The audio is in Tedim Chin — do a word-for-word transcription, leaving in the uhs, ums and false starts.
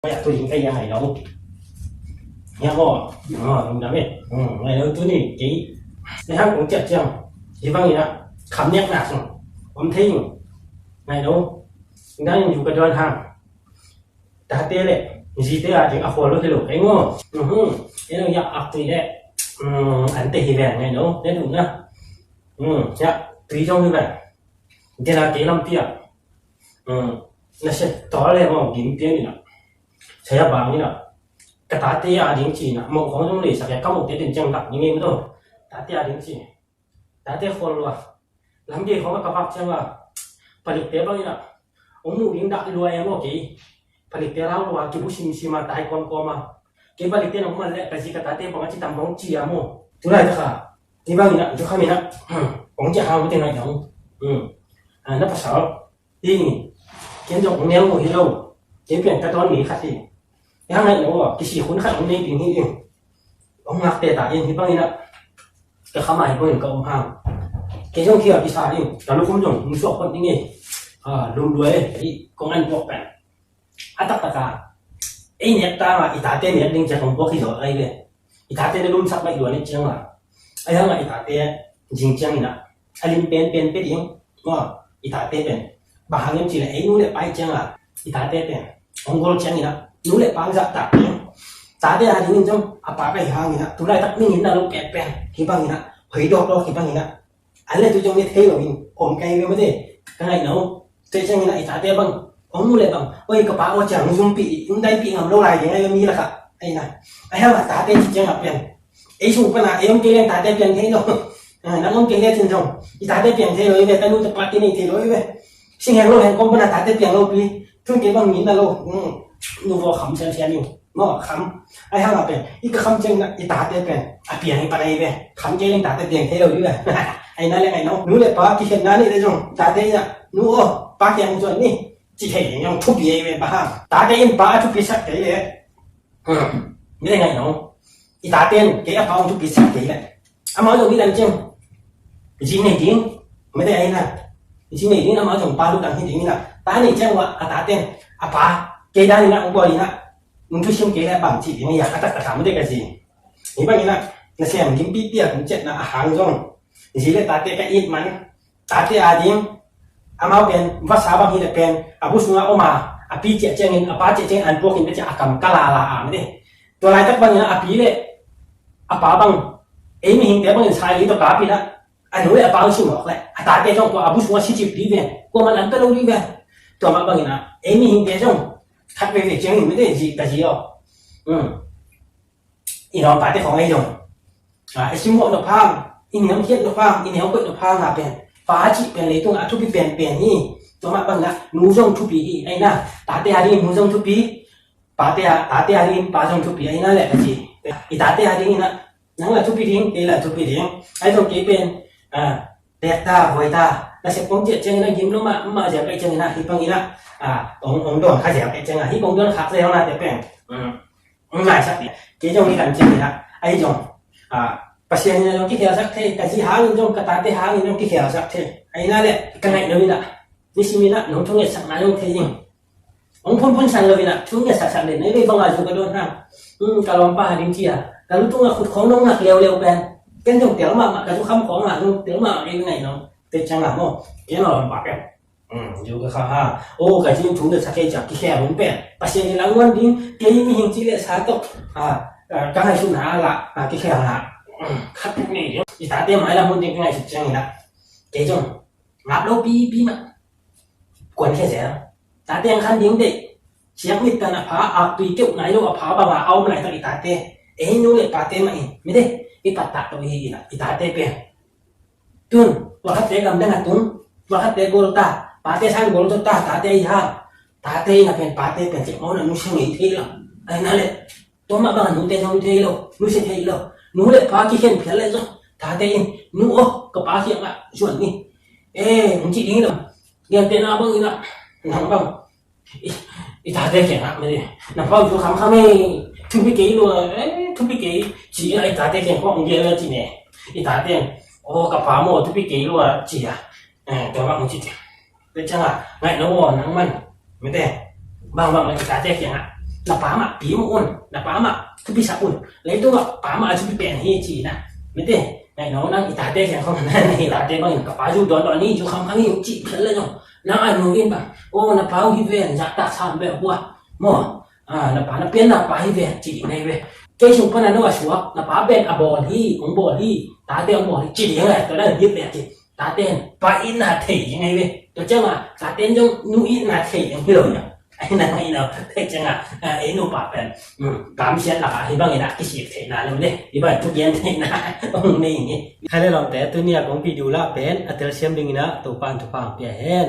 Maya tu ling kai ya ngai lo. Ya mo. Oh, ling dam eh. Hmm, ngai lo tu ni kei. Ni hang kong ciat ciang. Hi bang ina. Kham niak nak sung. Om thei. Ngai lo. Ling dam yu ka don hang. Tate le. Zite a ding a khol lo hi lo. Kai ngo. Mhm. Eno ya ak tui le. Hmm, an te hi ve ngai lo. Ne du na. Hmm, ya. Tui jong hi ve. Dena kei lam pia. Hmm. Na se tol le mo gim pia ni na. Saya bang ni na. Ka tate a ding ci na. Mo khong jong le sa ka mo te den ciang dak ni ngai mo. Tate a ding ci. Tate khol lo a. Lam ge khong ka vak ciang a. Palik te bang ni na. Ong mu ding dak lua e mo kei. Palik te lau lua kibu sim sim a tai kom kom a. Kei palik te na mu man le ka zi ka tate bang a ci tam bang ci a mo. Tu lai ta kha. Ni bang ina, tu kha mina. Kong ci hau te ngai dong. Hmm. A na pasal. Hi ni. Ken jong kong neu mo hi lo. Kei pian ka ton mi khat hi. Ya ngai lo a. Kisi khun khat ong nei ding hi ding. Ong ngak te ta in hi bang ina. Ka khama hi bang in ka ong hang. Kei jong kia kisa ding. Ka lukum jong. Musuak kot ding e. A, lum lua e. Hi, kong an buak pen. A taktak a. Ei nek ta ma, i tate nek ding ciang kong buak hi zaw ai ve. I tate na lumsak baih luan i ciang a. Ai hang a i tate jing ciang ina. A lim pen pen pe ding. Mo, i tate pen. Ba hang em ci le ei nu le pai ciang a. I tate pen. Ong gol ciang ina. Nu le pa za ta pen. Tate a ding in jong a pa pai hang ina. Tu lai tak ning in na lo pen pen. Hi bang ina. Hoi dok dok hi bang ina. An le tu jong ne thei lo in, om kai ve mate, ka ngai no. Te chang ina i tate bang, om nu le bang, oi ka pa o chang zumpi, um dai pi ngam lo lai ding ai mi la kha. Ai na. Ai ha ma tate chi chang a pen. Ei sung pana, ei om kei leng tate piang thei lo. Ah, nang om kei le chin jong. I tate piang thei lo i ve, ka nu te pa te nei thei lo i ve. Sing heng lo heng kom pana tate piang lo pi. Thun kei bang mi na lo. Hmm. Nu vo kham siam siam in. Maw, kham. Ai hang a pen, i ka kham ciang na, i tate pen a piang i pan ai ve. Kham kei leng tate piang thei lo ding ve. Ai na leng ai no. Nu le pa kikhen na ni le zong, tate ya, nu o, pa kiang zuan ni. Ci thei leng zong thupi ai ve ba ha. Tate in pa thupi sak thei le. Hmm. Ni le ngai no. I tate in kei a pa thupi sak thei le. Amau zong i dan ciang. Zi nei ding. Mete ai na. Zi nei ding amau zong pa lu dang hi ding na. Ta nei ciang wa a tate in a pa kei dan na u boi na. Nung thusim kei le bang ci ding a taktak a mete ka zi. Hi bang ina, na sem gimpi pia kong ciat na a hang zong. Zi le tate ka it man. Tate a ding. Amau pen, vasa bang hi le pen. A bu sunga oma. A pi ciat ciangin, a pa ciat ciangin, an puakin ka ciat a kam ka la la a mete. Tua laitak bang ina a pi le. A pa bang. Ei mihingte bangin sa li to ka pi na. A nu le a pa sim mawk le. A tate zong kua a bu sunga si cip di ve. Kua man an pe lo di ve. Tua mah bangin a. Ei mihingte zong. Khat veve ciangin mete zi ka zi aw. Hmm. I nawm pate khong ei zong. A, i sim mawk nop hang. I niam khiat nop hang. I niam koih nop hang a pen. Pa cih pen leitung a thupi pen pen hi. Tua mah bangin a. Nu zong thupi hi. Ai na. Tate a ding nu zong thupi. Pate a, tate a ding pa zong thupi. Ai na le ka ci. I tate a ding ina. Nang la thupi ding, kei la thupi ding. Ai zong kei pen, a, tek ta, voi ta. Na sep kong ciat ciangin a gim lo mah, mah ziau kai ciangin a, hi bang ina. A, ong, ong don kha ziau kai ciangin a, hi bang don khak ziau na te pen. Hmm. Ong ngai sak ding. Kei zong hi kan ciangin a. Ai zong. A, Pasian ina zong kikhial sak thei, ka zi hangin zong, ka tate hangin zong kikhial sak thei. Ai na le, ka ngai lo ina. Ni sim ina, nong thong et sak na zong thei ding. Ong phunphun san lo ina, thu ngiat saksak den, ei vei bang a zu ka don hang. Hmm, ka lawmpa a ding ci a. Ka lutung a khut khong nong nak leuleu pen. Ken zong tel mahmah, ka zu kham khong a zong tel mahmah kei ngai nong. Te ciang a maw. Ken a lawmpa ken. Hmm, zu ka kha ha. O, ka ci thu ngiat sak kei ciang kikhe hun pen. Pasian i lang wan ding, kei mihing ci le sa tawh. Ha, ka ngaihsutna a la, ha, kikhe ha. Hmm, khat tuk ni. I tate mailam hun ding ka ngaihsut ciang ina. Kei zong. Ngap lo pipi mah. Kuan khia zel. Tate ang khan ding dei. Siak mit tan a pha, a tui keuh nai lo a pha bang a, a om lai tak i tate. Ei nu le pate mah in. Mi de, i pat tak to i, i tate pen. Tun, tua khat te gam dang a tun. Tua khat te gol ta. Pate sang gol to ta, tate i ha. Tate i na pen, pate pen, cek mau na nu siang ei thei lo. Ai na le. Tua mah bang a nute zong thei lo, nusia thei lo. Nu le pa kikhen phial le zong. Tate in, nu aw, ka pa kiangah zuan ni. Eh, hong ci ding hi lo. Gentehna bang in ah, nang bang. I, i tate kiangah mah ding. Nang bang thu khamkham eh, thupi kei lo, eh, thupi kei. Ci in ah i tate kiang kong gel a ci ne. I tate in, aw, ka pa maw, thupi kei lo a ci a. Eh, tua bang hong ci ding. Tua ciangah, ngaih lo aw nang man. Mite, bangbang mah i tate kiangah. Na pa mah pi mah un, na pa mah thupi sak un. Leitung ah pa mah a thupi pen hi ci na. Mite, nai no nang i tate kiang khong na, i tate bangin ka pa zu dawn dawn ni, zu kham kham hi ci phial le zong. Nang a nu in bang, o na pa uh hi ven, zahtak sam beh bua. Maw, a, na pa na pian na pa hi ven ci ding nai ve. Kei sung pan a no a suak, na pa pen a bawl hi, hong bawl hi, tate hong bawl hi ci ding nai, tua dan hi pen ci. Tate in pa itna thei ding nai ve. Tua ciangah tate in zong nu itna thei ding hi lo na. Ai na ngai no, thei ciangah, a, ei nu pa pen, um, kamsiat lakah hi bangin a kisik theihna lo le, hi bang thugen theihna hong nei ni. Khai le lawmte, tuni a kong video lah pen a telsiam dingin a Topa in thupha hong pia hen.